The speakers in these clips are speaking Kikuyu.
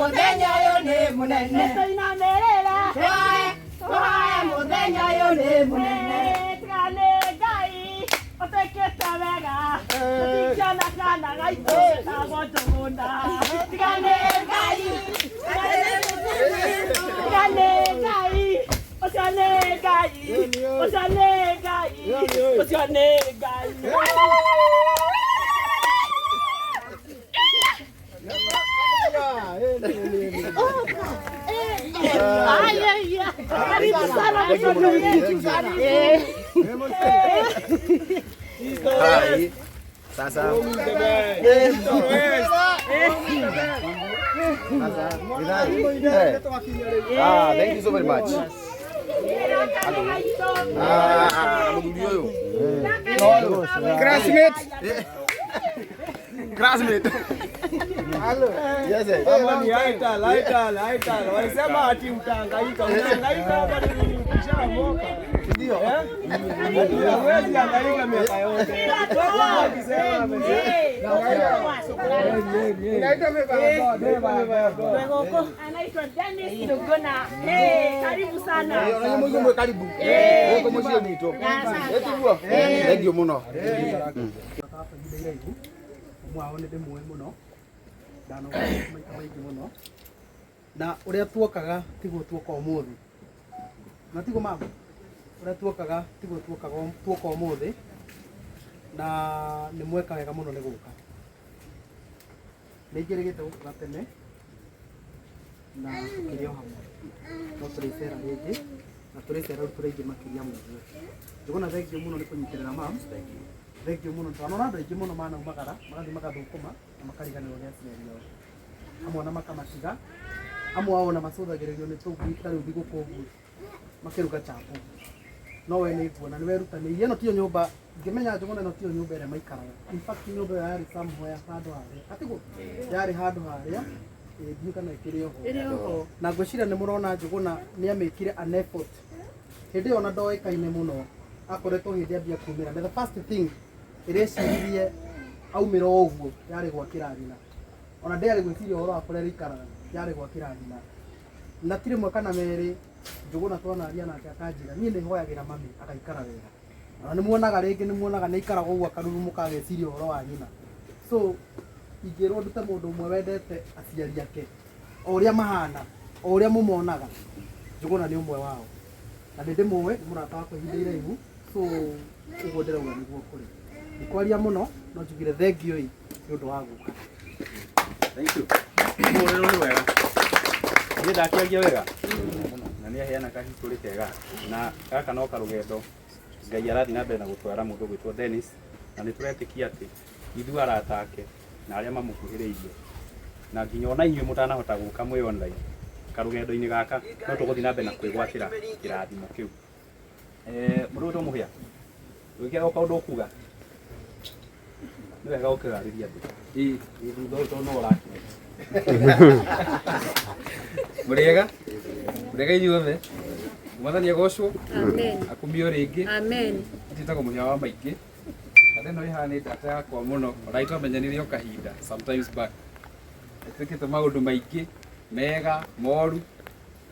Mũthenya ũyũ nĩ mũnene. Nĩtũinamĩrĩra. Tũhae, tũhae, mũthenya ũyũ nĩ mũnene. Tiga nĩ Ngai ũtwĩkĩte wega. Tũtingĩona kana gaitũ getagwo Njũgũna. Tiga nĩ Ngai. Tiga nĩ Ngai. Ũcio nĩ Ngai. Ũcio nĩ Ngai. Ũcio nĩ Ngai. Ay, ay, ay. Karibu sana mtoto wetu. Eh. Hai. Sasa. Sasa. Ah, thank you so very much. Ah, mũthuri ũyũ. Classmate. Classmate. Yes, eh. Ama ni Aital, Aital, Aital. Walisema ati utahangaika, unahangaika hapa ni ukishaomoka. Ndio. Eh? Ati Huwezi hangaika miaka yote. Wakisema amesema. Inaitwa favor ya God, favor ya God. Anaitwa Dennis Njuguna. Hey, karibu sana. Ona mũiguo mwĩ karibu. Gũkũ mũciĩ gwitũ. Ĩtiguo. Thank you mũno. Baba ihinda iraihu ũmwe wao nĩ ndĩmũĩ mũno ndanoka maita maingĩ mũno na ũrĩa tuokaga tiguo tuoka ũmũthĩ na tiguo mama ũrĩa tuokaga tiguo tuokaga tuoka ũmũthĩ na nĩ mweka wega mũno nĩ gũka nĩ njĩrĩgĩte gũka tene na tũkĩrĩ o hamwe no tũrĩcera rĩngĩ na tũrĩcera rĩu tũrĩ aingĩ makĩria ma ũguo. Njũgũna thengiũ mũno nĩ kũnyitĩrĩra mam thengiũ mũno twanona andũ aingĩ mũno manaumagara magathiĩ magathũkũma na makariganĩrwo nĩ aciari ao amwe ona makamatiga amwe ao ona macũthagĩrĩrio nĩ tũngui ta rĩu thigũkũ ũguo makĩruga chapo no we nĩ nguona nĩ werutanĩirie ĩno tiyo nyũmba ngĩmenya Njũgũna ĩno tiyo nyũmba ĩrĩa maikaraga. In fact nyũmba ĩyo yarĩ somewhere handũ harĩa atiguo yarĩ handũ harĩa ĩ, ndiũĩ kana ĩkĩrĩ oho na ngwĩciria nĩ mũrona Njũgũna nĩ amĩkire an effort hĩndĩ ĩyo ona ndoĩkaine mũno akoretwo hĩndĩ ambia kumĩra na the first thing ĩrĩa eciririe aumĩra o ũguo yarĩ gwakĩra nyina ona ndĩarĩ gwĩciria ũhoro wa kũrĩa rĩikaraga yarĩ gwakĩra nyina na ti rĩmwe kana merĩ Njũgũna twanaria nake akanjĩra niĩ nĩ hoyagĩra mami agaikara wega ona nĩ muonaga rĩngĩ nĩ muonaga nĩ aikaraga ũguo akarurumũka ageciria ũhoro wa nyina so ingĩrwo ndute mũndũ ũmwe wendete aciari ake o ũrĩa mahana o ũrĩa mũmonaga Njũgũna nĩ ũmwe wao na nĩ ndĩmũĩ nĩ mũrata wakwa ihinda iraihu so ũguo ndĩrauga nĩguo kũrĩ ndikwaria mũno no njugire thengiũ ĩ nĩ ũndũ wa gũka. Thank you. Mũrĩrũ nĩ wega. Niĩ ndakĩaria wega na nĩ aheana kahistory kega na gaka no karũgendo Ngai arathiĩ na mbere na gũtwara mũndũ gwĩtwo Dennis na nĩ tũretĩkia atĩ ithuĩ arata ake na arĩa mamũkuhĩrĩirie na nginya ona inyuĩ mũtanahota gũka mwĩ online karũgendo-inĩ gaka no tũgũthiĩ na mbere na kwĩgwatĩra kĩrathimo kĩu. Eh, mũndũ gwĩtwo Mũhĩa wĩkĩra o kaũndũ ũkuga nĩ wega ũkĩrarĩria andũ ĩĩ thutha ũyũ tondũ no ũrakinya. Mũrĩega mũrĩega inyuothe mwathani agocwo. Amen. Akumio rĩngĩ. Amen. Njĩtagwo Mũhĩa wa Maingĩ na ĩno ĩhana nĩ ndata yakwa mũno ona itwamenyanire o kahinda sometimes back ĩtwĩkĩte maũndũ maingĩ mega moru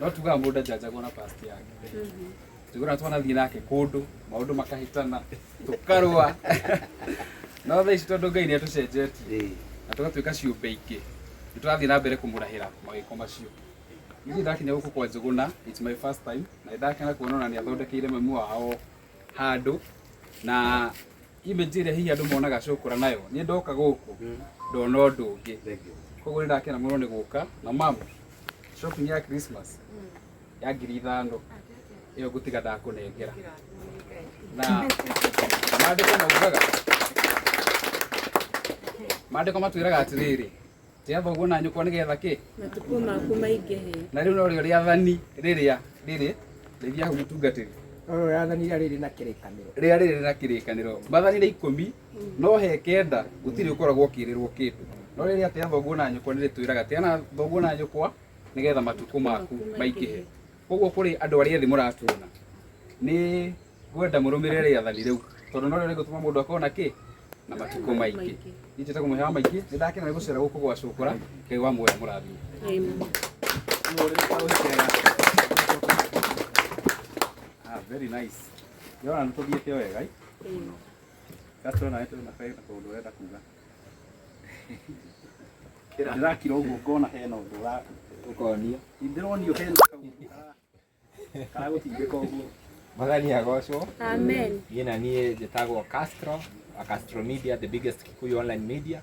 no tugaga mũndũ anjanjagwo na past yake tugura twanathiĩ nake kũndũ maũndũ makahĩtana tũkarũa no thaa ici tondũ Ngai nĩ atũcenjetie na tũgatuĩka ciũmbe ingĩ nĩ tũrathiĩ na mbere kũmũrahĩra mawĩko macio. Niĩ ndakinya gũkũ kwa Njũgũna, it's my first time na nĩ ndakena kuona ona nĩ athondekeire mami wao handũ na image ĩrĩa hihi andũ monaga cũkũra nayo niĩ ndoka gũkũ ndona ũndũ ũngĩ koguo nĩ ndakena mũno nĩ gũka na mam shopping ya Christmas ya 5,000 ĩyo ngũtiga ndakũnengera na maandĩko maugaga maandĩko matwĩraga atĩrĩrĩ tĩa thoguo na nyũkwa nĩgetha kĩ Matukũ maku maingĩhe. Na rĩu norĩo rĩathani rĩrĩa rĩrĩ rĩrĩa hau mũtungatĩri. Ũyũ rĩathani rĩrĩa rĩrĩ na kĩrĩkanĩro. Rĩrĩa rĩrĩ na kĩrĩkanĩro mathani nĩ 10 no he 9 gũtirĩ ũkoragwo ũkĩrĩrwo kĩndũ no rĩrĩa tĩa thoguo na nyũkwa nĩ rĩtwĩraga tĩa na thoguo na nyũkwa nĩgetha matukũ maku maingĩhe. Koguo kũrĩ andũ arĩa ethĩ mũratuona nĩ ngwenda mũrũmĩrĩre rĩathani rĩu tondũ norĩo rĩgũtũma mũndũ akorwo na kĩ Na matukũ maingĩ. Niĩ njĩtagwo Mũhĩa wa Maingĩ, nĩ ndakena nĩ gũcera gũkũ gwa Cũkũra, Ngai wa muoyo amũrathime. Amen. Ah, very nice. Ndĩrona nĩ tũthiĩte o wega. Castro nawe twĩna na kaũndũ ũrenda kuga. Ndĩrakira ũguo ngona hena ũndũ ũra Ũkonio. Ndĩronio hena kaũndũ karagũtindĩka ũguo. Mwathani agocwo. Amen. Niĩ na niĩ njĩtagwo Castro, wa Castro Media, the biggest Kikuyu online media,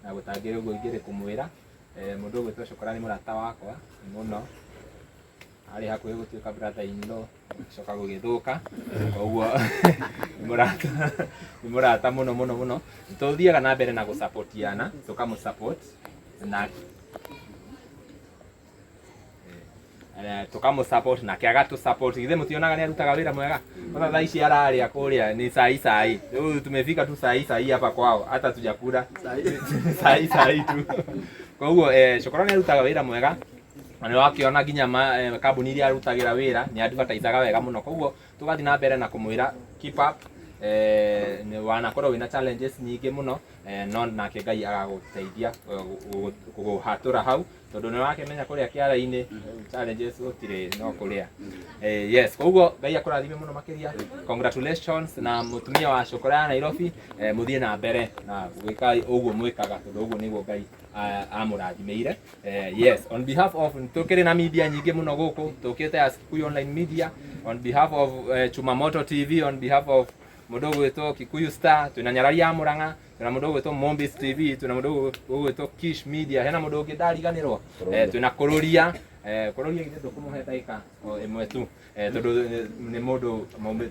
na gũtangĩrĩ ũguo ingĩrĩ kũmwĩra. Mũndũ ũgwĩtwo Cũkũra nĩ mũrata wakwa mũno, arĩ hakuhĩ gũtuĩka brother in law, coka gũgĩthũka, koguo nĩ mũrata mũno mũno mũno. Tũthiaga na mbere na gũsupportiana, tũkamũsupport na tukamũ support nake agatũ support. Githĩ mũtionaga nĩ arutaga wĩra mwega? Kwanza thaa ici ararĩa kũrĩa ni sai sai, rĩu tumefika tu sai sai hapa kwao, hata tujakula sai sai tu. Koguo Cũkũra nĩ arutaga wĩra mwega na nĩ wakĩona nginya kambuni iria arutagĩra wĩra nĩ advertisaga wega mũno. Koguo tũgathiĩ na mbere na kũmwĩra keep up. Nĩ wanakorwo wĩna challenges nyingĩ mũno, no nake Ngai agagũteithia kũhatũra hau, tondũ nĩ wakĩmenya kũrĩa kĩara-inĩ challenges gũtirĩ no kũrĩa. Yes, koguo Ngai akũrathime mũno makĩria. Congratulations na mũtumia wa Cũkũra ya Nairobi, mũthiĩ na mbere na gwĩka ũguo mwĩkaga, tondũ ũguo nĩguo Ngai amũrathimĩire. Yes, on behalf of tũkĩrĩ na media nyingĩ mũno gũkũ tũkĩte as Kikuyu Online Media, on behalf of Chumamoto TV, on behalf of mũndũ ũgwĩtwo Kikuyu Star, twĩna Nyarari ya Mũrang'a, twĩna mũndũ ũgwĩtwo Mombis TV, twĩna mũndũ ũgwĩtwo Kish Media, hena mũndũ ũngĩ ndariganĩrwo, twĩna Kũrũria. Kũrũria githĩ ndũkũmũhe ndagĩka o ĩmwe tu, tondũ nĩ mũndũ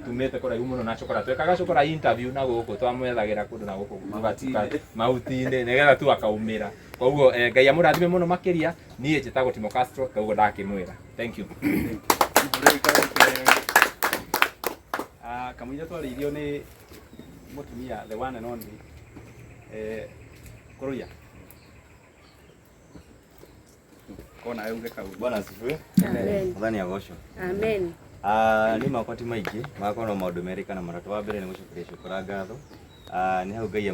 tumĩte kũraihu mũno na Cũkũra. Twekaga Cũkũra interview na gũkũ twamwethagĩra kũndũ na gũkũ tũgatuka mahuti-inĩ nĩgetha tu akaumĩra. Koguo Ngai amũrathime mũno makĩria. Niĩ njĩtagwo Timo Castro, koguo ndakĩmwĩra thank you. Ah, kamũira twarĩirio nĩ mũtumia the one and only Kũrũria kona uge kaũndũ. Bwana asifiwe. Amen. Mwathani agocwo. Amen. Ah, niĩ makwa ti maingĩ, makwa no maũndũ merĩ kana matatũ. Wa mbere nĩ gũcokeria Cũkũra ngatho. Ah, nĩ hau Ngai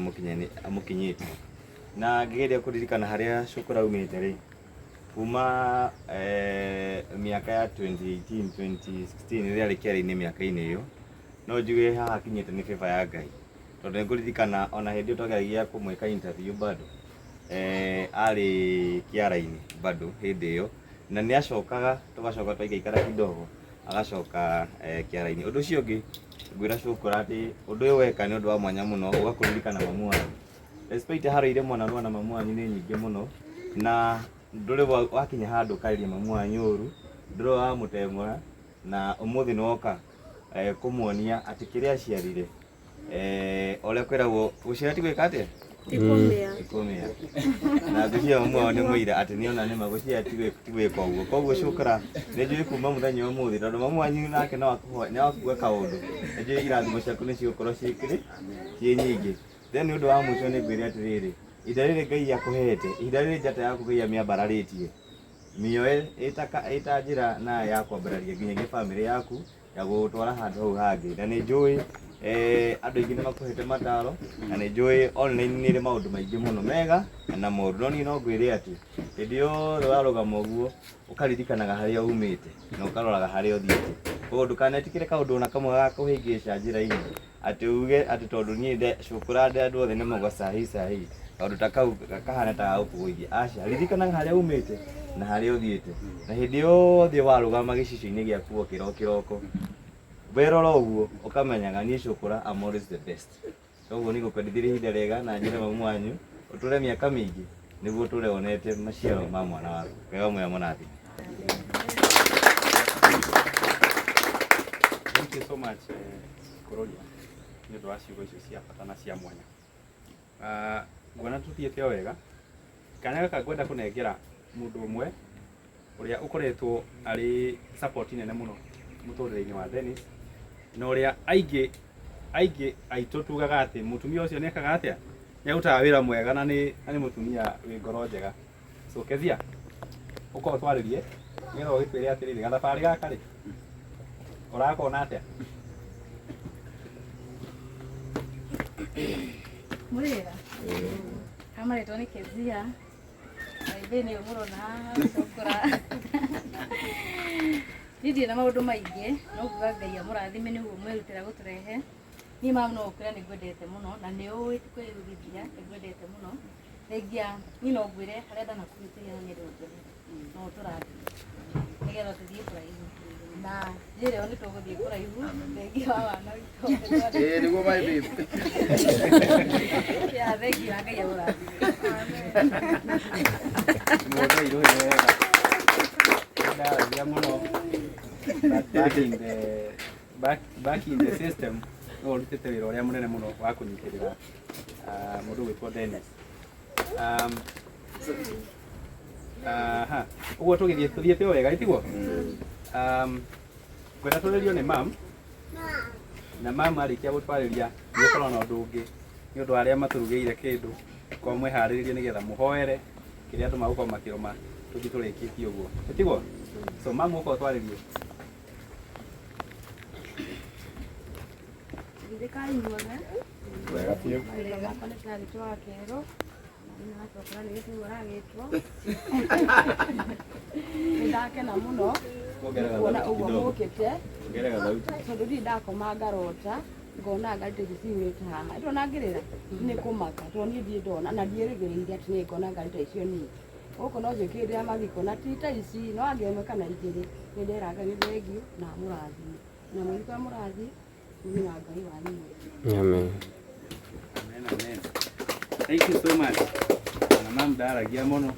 amũkinyĩtie. Na ngĩgeria kũririkana harĩa Cũkũra aumĩte rĩ, kuma mĩaka ya 2018 2016 rĩrĩa arĩ kĩara-inĩ mĩaka-inĩ ĩyo, no njuge haha akinyĩte nĩ favor ya Ngai. Tondũ nĩ ngũririkana ona hĩndĩ ĩyo twageragia kũmwĩka interview bado arĩ kĩara-inĩ bado hĩndĩ ĩyo, na nĩ acokaga tũgacoka twaikaikara kidogo agacoka kĩara-inĩ. Ũndũ ũcio ũngĩ ngwĩra Cũkũra atĩ ũndũ ũyũ weka nĩ ũndũ wa mwanya mũno, ũgakũririkana mamu wanyu. Despite haroire mwana na mamu wanyu nĩ nyingĩ mũno, na ndũrĩ wakinya handũ ũkarĩria mamu wanyu ũru, ndũrĩ wamũteng'ũra, na ũmũthĩ nĩ woka kũmuonia atĩ kĩrĩa aciarire, ũrĩa kwĩragwo gũciara ti gwĩka atĩa? Ti kũmĩa. Ti kũmĩa. Na ngwĩciria mamu wao nĩ mũira atĩ nĩona nĩma gũciara ti gwĩka ũguo. Koguo Cũkũra nĩ njũĩ kuma mũthenya wa ũmũthĩ, tondũ mamu wanyu nake no akue kaũndũ, nĩ njũĩ irathimo ciaku nĩ cigũkorwo ciĩ ciĩ nyingĩ. Then nĩ ũndũ wa mũico nĩ ngwĩre atĩrĩrĩ, ihinda rĩrĩ Ngai akũhete, ihinda rĩrĩ njata yaku Ngai amĩambararĩtie, mĩoe ĩta njĩra na ya kwambararia nginyagia bamĩrĩ yaku ya gũgũtwara handũ hau hangĩ. Na nĩ njũĩ andũ aingĩ nĩ makũhete mataro, na nĩ njũĩ online nĩ ĩrĩ maũndũ maingĩ mũno mega na moru, no niĩ no ngwĩre atĩ hĩndĩ yothe warũgama ũguo ũkaririkanaga harĩa umĩte na ũkaroraga harĩa ũthiĩte. Koguo ndũkanetĩkĩre kaũndũ ona kamwe ga kũhĩngĩca njĩra-inĩ, atĩ uge atĩ tondũ niĩ Cũkũra ndĩ andũ othe nĩ mauga sahi sahi, kaũndũ ta kau kahana ta gagũkũgũithia. Aca, ririkanaga harĩa umĩte na harĩa ũthiĩte, na hĩndĩ yothe warũgama gĩcicio-inĩ gĩaku wokĩra o kĩroko werora ũguo ũkamenyaga niĩ Cũkũra I'm always the best. Koguo nĩ ngũkwendithĩria ihinda rĩega na njĩre mamu wanyu ũtũre mĩaka mĩingĩ nĩguo ũtũre wonete maciaro ma mwana waku. Ngai wa muoyo amũrathime. Thank you so much, Kũrũria, nĩ ũndũ wa ciugo icio cia bata na cia mwanya. Ah, nguona tũthiĩte o wega. Kanya gaka ngwenda kũnengera mũndũ ũmwe ũrĩa ũkoretwo arĩ support nene mũno mũtũrĩre-inĩ wa Dennis, na ũrĩa aingĩ aingĩ aitũ tugaga atĩ mũtumia ũcio nĩ ekaga atĩa, nĩ arutaga wĩra mwega na nĩ mũtumia wĩ ngoro njega. So Kezia, ũka ũtwarĩrie nĩgetha ũgĩtwĩre atĩrĩrĩ, gathabarĩ gaka rĩ ũrakona atĩa? Mũrĩega? Kamarĩtwo nĩ Kezia. Maithe nĩ mũrona haha cokora. Niĩ ndirĩ na maũndũ maingĩ, no kuga Ngai amũrathime nĩguo mwerutĩra gũtũrehe. Niĩ mamu no gũkwĩra nĩ ngwendete mũno na nĩ ũĩ ti kwĩyugithia nĩ ngwendete mũno. Thengia niĩ no ngwĩre harĩa ndanakũhĩtĩria no nyende ũnjohere no ũtũrathime nĩgetha tũthiĩ kũraihu na njĩre o nĩ tũgũthiĩ kũraihu thengia wa wana witũ. Ĩĩ nĩguo my babe. Ya thengia Ngai amũrathime. Mũndũ irũhĩ wega. Ndaragia mũno. But back in the system no ũrutĩte wĩra ũrĩa mũnene mũno wa kũnyitĩrĩra mũndũ ũgwĩtwo Dennis. Aha, ũguo tũgĩthiĩ tũthiĩte o wega ĩtiguo? Ngwenda twarĩrio nĩ mam na mam arĩkia gũtwarĩria nĩgũkorwo na ũndũ ũngĩ nĩ ũndũ wa arĩa matũrugĩire kĩndũ korwo mwĩharĩrĩrie nĩgetha mũhoere kĩrĩa andũ magũkorwo makĩrũma tũthiĩ tũrĩkĩtie ũguo ĩtiguo? So mam ũka ũtwarĩrie. Thirikari inyuothe. Wega biũ. Marĩtwa makwa nĩ Charity wa Kerũ. Nĩ wacokera nĩ gĩtugũ ũragĩtwo. Nĩ ndakena mũno Ongerera kuona thauti ũguo kidogo. mũkĩte Ongerera thauti. tondũ ndirĩ ndakoma ngarota ngona ngari ta ici cihũrĩte haha ndona ngĩrĩra nĩ kũmaka tondũ niĩ ndirĩ ndona na ndiĩrĩgĩrĩire atĩ nĩ ngona ngari ta icio niĩ gũkũ no njũkĩrĩre ya mathiko na ti ta ici no angĩ ĩmwe kana igĩrĩ nĩ ndera Ngai nĩ thengiũ na amũrathime na mũthiĩ kũrĩa mũrathiĩ mũthiĩ na Ngai wanyu mwega. Amen. Amen, amen. Thank you so much. Na mam ndaragia mũno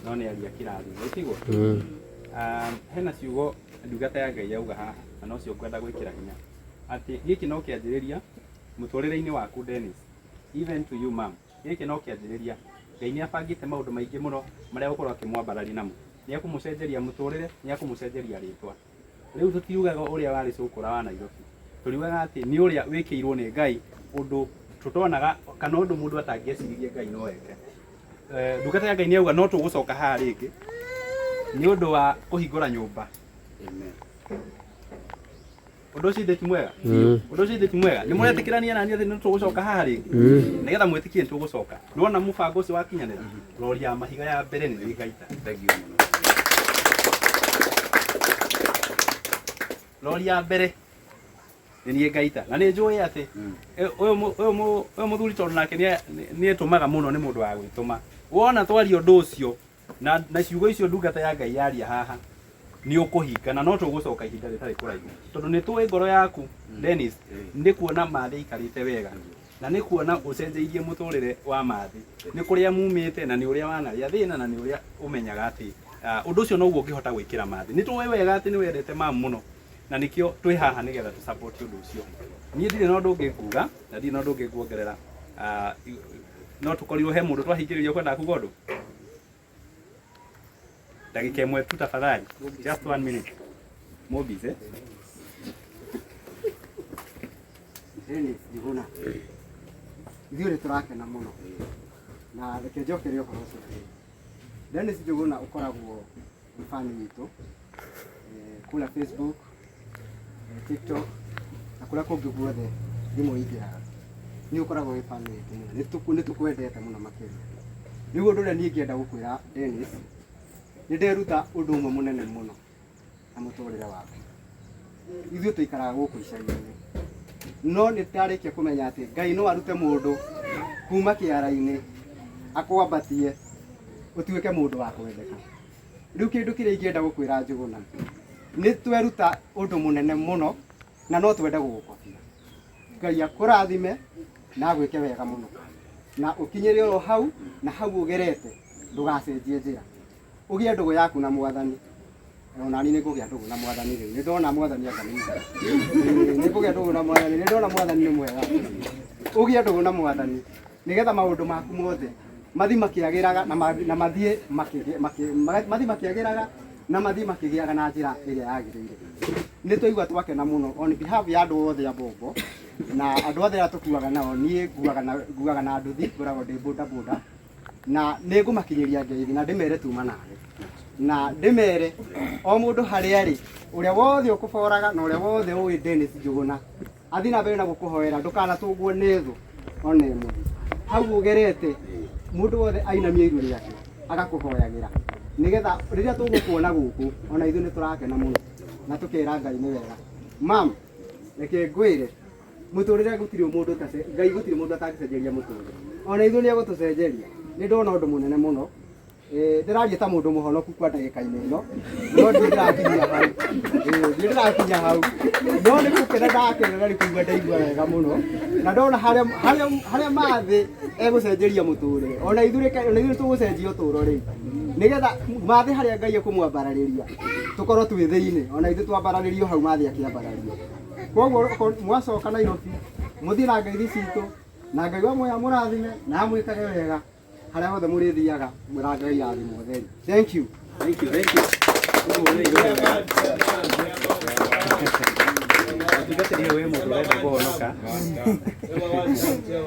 no nĩ aria kĩrathimo ĩtiguo? Hena ciugo ndungata ya Ngai yauga haha na nocio ngwenda gwĩkĩra hinya atĩ gĩkĩ no kĩanjĩrĩria mũtũrĩre-inĩ waku Dennis, even to you mam, gĩkĩ no kĩanjĩrĩria. Ngai nĩ abangĩte maũndũ maingĩ mũno marĩa egũkorwo akĩmwambararia namo. Nĩ ekũmũcenjeria mũtũrĩre, nĩ ekũmũcenjeria rĩtwa. Rĩu tũtiugaga ũrĩa warĩ cũkũra wa Nairobi, tũriugaga atĩ nĩ ũrĩa wĩkĩirwo nĩ Ngai ũndũ tũtonaga kana ũndũ mũndũ atangĩeciririe Ngai no eke. Ndungata ya Ngai nĩ yauga no tũgũcoka haha rĩngĩ nĩ ũndũ wa kũhingũra nyũmba. Amen. Ũndũ ũcio ithe ti mwega? Ũndũ ũcio ithe ti mwega? Nĩ mũretĩkĩrania nani atĩ nĩ tũgũcoka haha rĩngĩ? Nĩgetha mwĩtĩkie nĩ tũgũcoka. Nĩwona mũbango ũcio wakinyanĩra? Rori ya mahiga ya mbere nĩ ĩgaita. Thank you mũno. Rori ya mbere nĩ niĩ ngaita na nĩ njũĩ atĩ ũyũ mũthuri tondũ nake nĩ etũmaga mũno nĩ mũndũ wa gwĩtũma. Wona twaria ũndũ ũcio na ciugo icio ndungata ya Ngai yaria haha nĩ ũkũhinga na no tũgũcoka ihinda rĩtarĩ kũraihu tondũ nĩ tũĩ ngoro yaku Dennis nĩ kuona Mathĩ aikarĩte wega na nĩ kuona ũcenjeirie mũtũrĩre wa Mathĩ nĩ kũrĩa mumĩte na nĩ ũrĩa wanarĩa thĩna na nĩ ũrĩa ũmenyaga atĩ ũndũ ũcio noguo ũngĩhota gwĩkĩra Mathĩ. Nĩ tũĩ wega atĩ nĩ wendete mamu mũno na nĩkĩo twĩ haha nĩgetha tũ support ũndũ ũcio. Niĩ ndirĩ na ũndũ ũngĩ nguga na ndirĩ na ũndũ ũngĩ nguongerera. No tũkorirwo he mũndũ twahingĩrĩria ũkwendaga kuga ũndũ ndagĩka ĩmwe tu tafadhali, just 1 minute. Mobis, eh? Dennis Njuguna ithuĩ nĩ tũrakena mũno na reke njokere ũhoro ũcio rĩngĩ. Dennis Njuguna ũkoragwo nĩ fan witũ kũrĩa Facebook, TikTok na kũrĩa kũngĩ guothe thimũ ingĩraga nĩ ũkoragwo wĩ fan witũ mũno, nĩ tũkwendete mũno makĩria. Rĩu ũndũ ũrĩa niĩ ingĩenda gũkwĩra Dennis, nĩ nderuta ũndũ ũmwe mũnene mũno na mũtũrĩre waku. Ithuĩ tũikaraga gũkũ icagi-inĩ no nĩ ndarĩkia kũmenya atĩ Ngai no arute mũndũ kuma kĩara-inĩ akwambatie ũtuĩke mũndũ wa kwendeka. Rĩu kĩndũ kĩrĩa ingĩenda gũkwĩra Njuguna, nĩ tweruta ũndũ mũnene mũno na no twende gũgũkobia. Ngai akũrathime na agwĩke wega mũno na ũkinyĩre oro hau na hau ũgerete ndũgacenjie njĩra. Ũgĩe ndũgũ yaku na Mwathani. Ona niĩ nĩngũgĩa ndũgũ na Mwathani rĩu. Nĩ ndona Mwathani anga nĩ mwega. Nĩngũgĩa ndũgũ na Mwathani, nĩ ndona Mwathani nĩ mwega. Ũgĩe ndũgũ na Mwathani nĩgetha maũndũ maku mothe mathiĩ makĩagĩraga na mathiĩ mathiĩ makĩagĩraga na mathiĩ makĩgĩaga na njĩra ĩrĩa yagĩrĩire. Nĩ twaigua twakena mũno on behalf ya andũ othe a Bombo na andũ othe arĩa tũkuaga nao. Niĩ nguaga na nduthi, ngoragwo ndĩ boda boda na nĩ ngũmakinyĩria ngeithi na ndĩmere tuma nawe na ndĩmere o mũndũ harĩa arĩ ũrĩa wothe ũkũboraga na ũrĩa wothe ũĩ Dennis Njuguna athiĩ na mbere na gũkũhoera ndũkanatũngwo nĩ thũ ona ĩmwe. Hau ũgerete mũndũ wothe ainamia iru rĩake agakũhoyagĩra nĩgetha rĩrĩa tũgũkuona gũkũ ona ithuĩ nĩ tũrakena mũno na tũkera Ngai nĩ wega. Mam, reke ngwĩre mũtũrĩre gũtirĩ mũndũ Ngai gũtirĩ mũndũ atangĩcenjeria mũtũrĩre ona ithuĩ nĩ egũtũcenjeria. Nĩ ndona ũndũ mũnene mũno. Ndĩraria ta mũndũ mũhonoku kwa ndagĩka-inĩ ĩno no ndirakinyia hau. Ndirakinya hau no nĩ gũkena ndakena na nĩ kũigua ndaigua wega mũno na ndona harĩa mathĩ egũcenjeria mũtũrĩre ona ithuĩ tũgũcenjia ũtũro rĩu nĩgetha mathĩ harĩa Ngai ekũmwambararĩria tũkorwo twĩ thĩinĩ ona ithuĩ twambararĩrio hau mathĩ akĩambarario. Koguo mwacoka Nairobi mũthiĩ na ngeithi citũ na Ngai wa muoyo amũrathime na amwĩkage wega harĩa hothe mũrĩthiaga mwĩra Ngai irathimo theri. Thank you. Thank you, thank you. Mũtungatĩri ũyũ wĩ mũndũ ũrenda kũhonoka.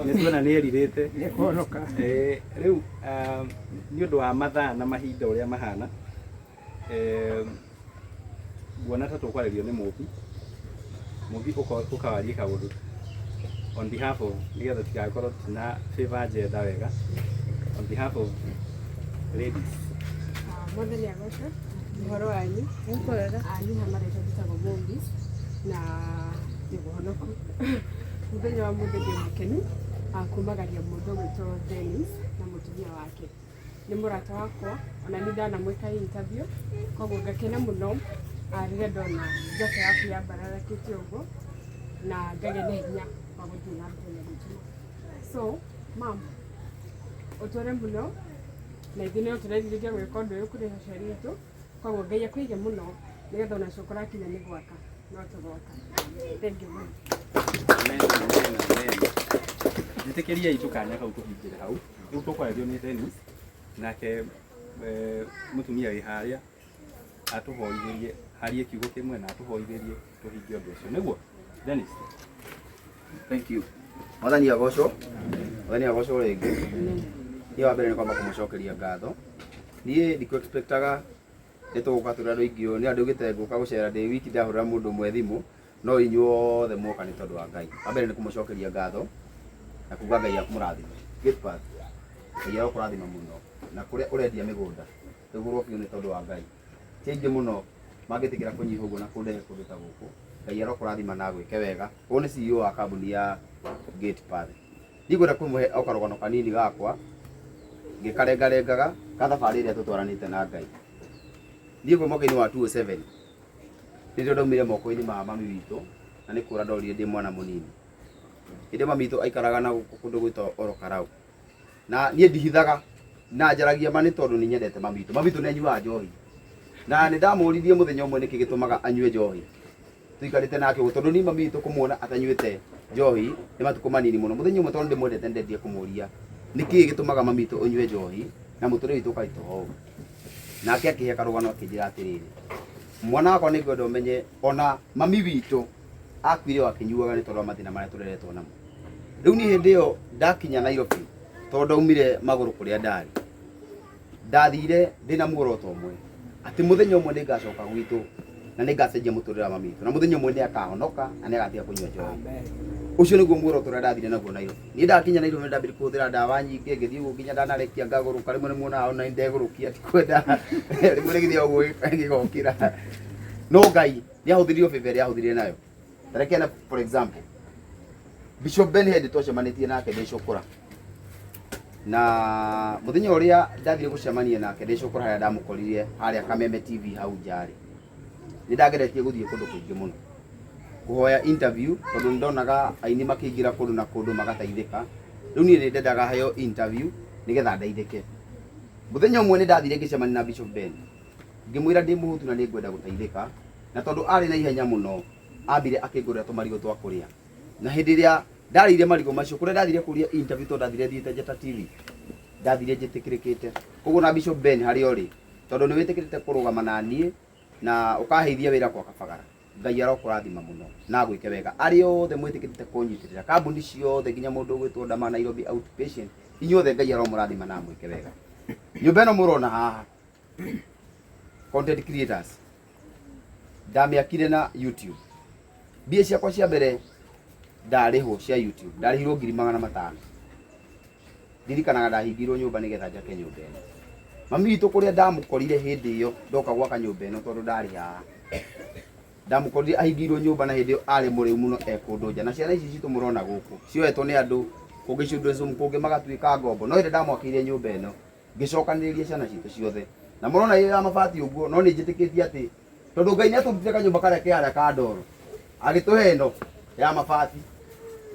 Nĩ tuona nĩ erirĩte. Nĩ kũhonoka. Rĩu nĩ ũndũ wa mathaa na mahinda ũrĩa mahana, nguona ta tũkwarĩrio nĩ Mũmbi. Mũmbi ũkawarie kaũndũ on behalf of, nĩgetha tũtigakorwo tina favor agenda wega, on behalf of ladies. Mwathani agocwo ũhoro wanyu. Niĩ ha marĩtwa njĩtagwo Mũmbi na ndĩ mũhonoku. Mũthenya wa mũthĩ ndĩ mũkenu kumagaria mũndũ ũgwĩtwo Dennis na mũtumia wake. Nĩ mũrata wakwa ona niĩ ndanamwĩka interview koguo ngakena mũno rĩrĩa ndona njata yaku yambararakĩte ũguo na ngagĩa na hinya wa gũthiĩ na mbere na gwĩtuma. So mam, ũtũre mũno na ithuĩ no tũrerirĩria gwĩka ũndũ ũyũ kũrĩ aciari aitũ koguo Ngai akũige mũno nĩgetha ona cũkũ rakinya nĩ gwaka no tũgoka. Thank you mũno. Amen, amen, amen. Njĩtĩkĩriai tũkanya kau tũhingĩre hau. Rĩu tũkwarĩrio nĩ Dennis nake mũtumia wĩ harĩa atũhoithĩrie harie kiugo kĩmwe na atũhoithĩrie tũhingie ũndũ ũcio. Nĩguo Dennis? Thank you. Mwathani agocwo. Mwathani agocwo rĩngĩ. Niĩ wa mbere nĩ kwamba kũmũcokeria ngatho. Niĩ ndikũ-expectaga nĩ tũgũka tũrĩ andũ aingĩ ũũ. Nĩ andũ ngũka gũcera ndĩ wiki ndahũrĩra mũndũ ũmwe thimũ no inyuothe mwoka nĩ tondũ wa Ngai. Wa mbere nĩ kũmũcokeria ngatho na kuga Ngai akũmũrathime. Gate pass. Ngai arokũrathima mũno na kũrĩa ũrendia mĩgũnda ĩgũrwo biũ nĩ tondũ wa Ngai. Ti aingĩ mũno mangĩtĩkĩra kũnyiha ũguo na kũndehe kũndũ ta gũkũ. Ngai arokũrathima na agwĩke wega. Ũyũ nĩ CEO wa kambuni ya Gate Path. Ndigwenda kũmũhe o karũgano kanini gakwa ngĩkarengarengaga ka thabarĩ ĩrĩa tũtwaranĩte na Ngai. Niĩ kwĩ mwaka-inĩ wa 2007 nĩrĩo ndaumire moko-inĩ ma mami witũ na nĩ kũra ndorire ndĩ mwana mũnini. Hĩndĩ ĩyo mami witũ aikaraga na gũkũ kũndũ gwĩtagwo Orokarau. Na niĩ ndihithaga na njaragia ma nĩ tondũ nĩ nyendete mami witũ. Mami witũ nĩ anyuaga njohi. Na nĩ ndamũririe mũthenya ũmwe nĩkĩ gĩtũmaga anyue njohi. Tũikarĩte nake ũguo tondũ niĩ mami witũ kũmuona atanyuĩte njohi nĩ matukũ manini mũno. Mũthenya ũmwe tondũ ndĩmwendete nĩndendire kũmũria nĩkĩ gĩtũmaga mami witũ ũnyue njohi na mũtũrĩre witũ ũkaritũha ũũ. Nake akĩhe karũgano akĩnjĩra atĩrĩrĩ, mwana wakwa nĩ ngwenda ũmenye ona mami witũ akuire o akĩnyuaga nĩ tondũ wa mathĩna marĩa tũreretwo namo. Rĩu niĩ hĩndĩ ĩyo ndakinya Nairobi tondũ ndaumire magũrũ kũrĩa ndarĩ, ndathire ndĩna muoroto ũmwe atĩ mũthenya ũmwe nĩ ngacoka gwitũ na nĩ ngacenjia mũtũrĩre wa mami witũ na mũthenya ũmwe nĩ akahonoka na nĩ agatiga kũnyua njohi. Ũcio nĩguo muoroto ũrĩa ndathire naguo Nairobi. Niĩ ndakinya Nairobi nĩ ndambire kũhũthĩra ndawa nyingĩ ngĩthiĩ ũguo nginya ndanarekia ngagũrũka rĩmwe nĩ muonaga ona ndegũrũkia ndikwenda rĩmwe nĩgĩthiaga ũguo gĩgokĩra. No Ngai nĩ ahũthĩrire favor ĩrĩa ahũthĩrire nayo. Reke na for example Bishop Ben Head twacemanĩtie nake ndĩ Cũkũra na mũthenya ũrĩa ndathire gũcemania nake ndĩ Cũkũra harĩa ndamũkorire harĩa Kameme TV hau nja rĩ, nĩ ndageretie gũthiĩ kũndũ kũingĩ mũno kũhoya interview tondũ nĩ ndonaga aini makĩingĩra kũndũ na kũndũ magateithĩka. Rĩu niĩ nĩ ndendaga heo interview nĩgetha ndeithĩke. Mũthenya ũmwe nĩ ndathire ngĩcemania na Bishop Ben ngĩmwĩra ndĩ mũhũtu na nĩ ngwenda gũteithĩka, na tondũ arĩ na ihenya mũno ambire akĩngũrĩra tũmarigũ twa kũrĩa. Na hĩndĩ ĩrĩa ndarĩire marigũ macio kũrĩa ndathire kũria interview tondũ ndathire thiĩte Njata TV ndathire njĩtĩkĩrĩkĩte. Koguo na Bishop Ben harĩa ũrĩ tondũ nĩ wĩtĩkĩrĩte kũrũgama na niĩ na ũkaheithia wĩra kwa Kabagara, Ngai arokũrathima mũno na agwĩke wega. Arĩa othe mwĩtĩkĩrĩte kũnyitĩrĩra kambuni ciothe nginya mũndũ ũgwĩtwo Ndama Nairobi Outpatient, inyuothe Ngai aromũrathima na amwĩke wega. Nyũmba ĩno mũrona haha content creators ndamĩakire na YouTube. Mbia ciakwa cia mbere ndarĩhwo cia YouTube ndarĩhirwo 500,000. Ndirikanaga ndahingirwo nyũmba nĩgetha njake nyũmba ĩno. Mami witũ kũrĩa ndamũkorire hĩndĩ ĩyo ndoka gwaka nyũmba ĩno tondũ ndarĩ haha. Ndamũkorire ahingĩirwo nyũmba na hĩndĩ ĩyo arĩ mũrĩu mũno e kũndũ nja. Na ciana ici citũ mũrona gũkũ cioetwo nĩ andũ kũngĩ children's home, kũngĩ magatuĩka ngombo. No hĩndĩ ndamwakĩire nyũmba ĩno ngĩcokanĩrĩria ciana citũ ciothe. Na mũrona ĩ ya mabati ũguo, no nĩ njĩtĩkĩtie atĩ tondũ Ngai nĩ atũrutire kanyũmba karĩa ke harĩa ka ndoro agĩtũhe ĩno ya mabati.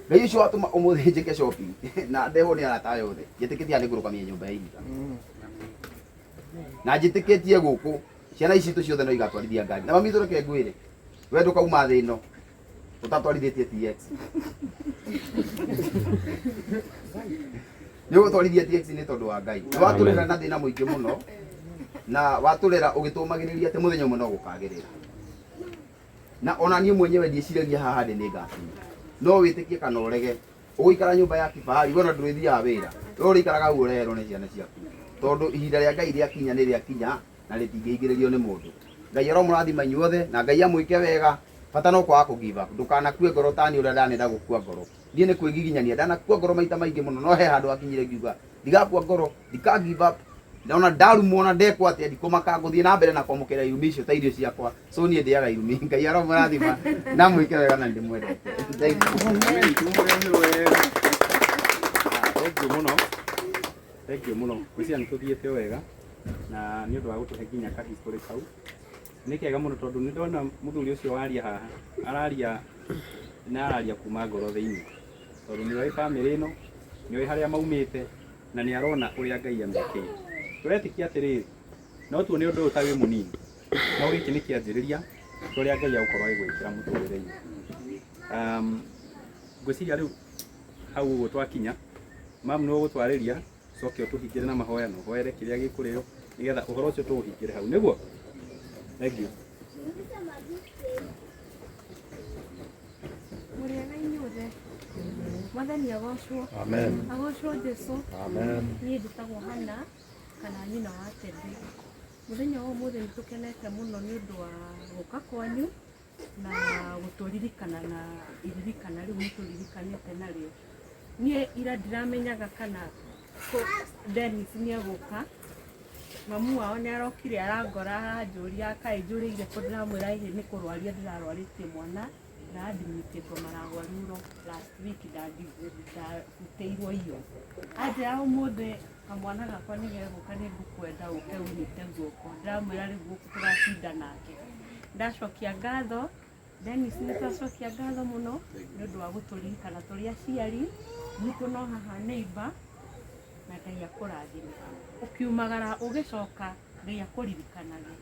Ngai ũcio watũma ũmũthĩ njĩke shopping na ndehwo nĩ arata aya othe, njĩtĩkĩtie nĩ ngũrũgamia nyũmba ya ihiga. Na njĩtĩkĩtie gũkũ ciana ici citũ ciothe no igatwarithia ngari. Na mami reke ngwĩre, we ndũkauma thĩ ĩno ũtatwarithĩtie TX. Nĩ ũgũtwarithia TX nĩ tondũ wa Ngai. Nĩ watũrera na thĩna mũingĩ mũno na watũrera ũgĩtũmagĩrĩria atĩ mũthenya ũmwe no gũkagĩrĩra. Na ona niĩ mwenyewe ndiĩciragia haha ndĩ nĩ ngakinya. No wĩtĩkie kana ũrege, ũgũikara nyũmba ya kifahari, we ona ndũrĩthiaga wĩra. We ũrĩikaraga hau ũrerwo nĩ ciana ciaku. Tondũ ihinda rĩa Ngai rĩakinya nĩ rĩakinya na rĩtingĩhingĩrĩrio nĩ mũndũ. Ngai aromũrathima inyuothe na Ngai amwĩke wega. Bata no kwaga kũ give up. Ndũkanakue ngoro ta niĩ ũrĩa ndanenda gũkua ngoro. Niĩ nĩ kwĩgiginyania ndanakua ngoro maita maingĩ mũno, no he handũ hakinyire ngiuga ndigakua ngoro, ndika give up. Ndona ndarumwo na ndekwo atĩa ndikũmaka, ngũthiĩ na mbere na kwamũkĩra irumi icio ta irio ciakwa. So niĩ ndĩaga irumi. Ngai aromũrathima na mwĩke wega na ndĩmwendete. Thank you. Thank you mũno. Thank you mũno. Ngwĩciria nĩ tũthiĩte wega na nĩ ũndũ wa gũtũhe nginya ka history kau. Nĩ kega mũno tondũ nĩ ndona mũthuri ũcio waria haha araria na araria kuma ngoro thĩinĩ tondũ nĩ oĩ bamĩrĩ ĩno, nĩ oĩ harĩa maumĩte na nĩ arona ũrĩa Ngai amekĩire. Tũretĩkia atĩrĩrĩ, no tuone ũndũ ũyũ ta wĩ mũnini, no gĩkĩ nĩ kĩanjĩrĩria kĩa ũrĩa Ngai agũkorwo agĩgwĩkĩra mũtũrĩre-inĩ. Ngwĩciria rĩu hau ũguo twakinya, mamu nĩwe ũgũtwarĩria, ũcoke ũtũhingĩre na mahoya na ũhoere kĩrĩa gĩkũrĩo nĩgetha ũhoro ũcio tũũhingĩre hau, nĩguo? Thank you. Mũrĩega inyuothe. Mwathani agocwo. Amen. Agocwo Jesu. Amen. Niĩ njĩtagwo Hana kana nyina wa Teddy. Mũthenya wa ũmũthĩ nĩ tũkenete mũno nĩ ũndũ wa gũka kwanyu na gũtũririkana na iririkana rĩu mũtũririkanĩte narĩo. Niĩ ira ndiramenyaga kana Dennis nĩ egũka. Mamu wao nĩ arokire arangora aranjũria kaĩ njũrĩire kũ, ndĩramwĩra ĩhĩ nĩ kũrwaria ndĩrarwarĩtie mwana ndĩradmitĩtwo Maragwaruro last week ndarutĩirwo iyo. Anjĩra ũmũthĩ kamwana gakwa nĩ gegũka nĩ ngũkwenda ũke ũnyite guoko, ndĩramwĩra rĩu gũkũ tũgatinda nake. Ndacokia ngatho Dennis, nĩ twacokia ngatho mũno nĩ ũndũ wa gũtũririkana tũrĩ aciari gwitũ no haha neighbor, na Ngai akũrathime. Ũkiumagara ũgĩcoka Ngai akũririkanage.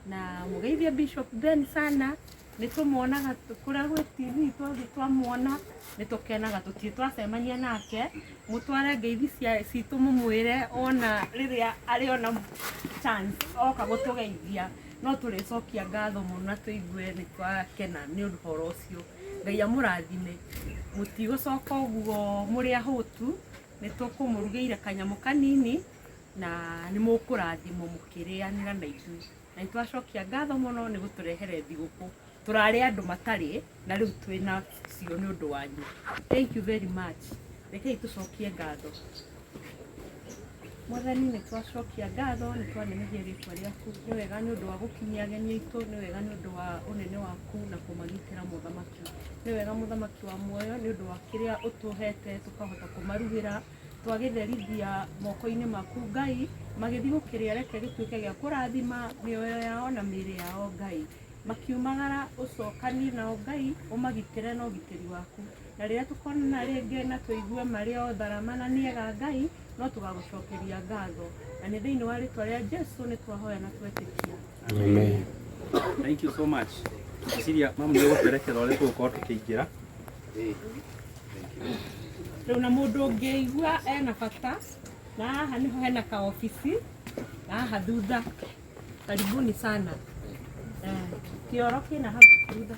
Na mũgeithie Bishop Ben sana, nĩ tũmuonaga kũrĩa gwĩ TV twathiĩ twamuona nĩ tũkenaga, tũtirĩ twacemania nake. Mũtware ngeithi citũ mũmwĩre ona rĩrĩa arĩona chance oka gũtũgeithia, no tũrĩcokia ngatho mũno na tũigue nĩ twakena nĩ ũhoro ũcio. Ngai amũrathime, mũtigũcoka ũguo mũrĩ ahũtu, nĩ tũkũmũrugĩire kanyamũ kanini na nĩ mũkũrathimwo mũkĩrĩanĩra na ithuĩ. Na nĩ twacokia ngatho mũno nĩ gũtũrehere thigũkũ. Tũrarĩ andũ matarĩ na rĩu twĩna cio nĩ ũndũ wanyu. Thank you very much. Rekei tũcokie ngatho. Mwathani, nĩ twacokia ngatho, nĩ twanenehia rĩtwa rĩaku. Nĩ wega nĩ ũndũ wa gũkinyia ageni aitũ, nĩ wega nĩ ũndũ wa ũnene waku na kũmagitĩra mũthamaki. Nĩ wega mũthamaki wa muoyo nĩ ũndũ wa kĩrĩa ũtũhete tũkahota kũmarugĩra, twagĩtherithia moko-inĩ maku Ngai, magĩthiĩ gũkĩrĩa reke gĩtuĩke gĩa kũrathima mĩoyo yao na mĩĩrĩ yao Ngai. Makiumagara ũcokanie nao Ngai, ũmagitĩre na ũgitĩri waku. Na rĩrĩa tũkonana rĩngĩ na tũigue marĩ o tharama na nĩega Ngai, no tũgagũcokeria ngatho. Na nĩ thĩinĩ wa rĩtwa rĩa Jesu nĩ twahoya na twetĩkia. Amen. Thank you so much. Ngwĩciria mamu nĩ ũgũtwerekera ũrĩa tũgũkorwo tũkĩingĩra. Rĩu na mũndũ ũngĩigua ena bata, na haha nĩho hena kaobici, na haha thutha. Karibuni sana. Kĩoro kĩna hau thutha.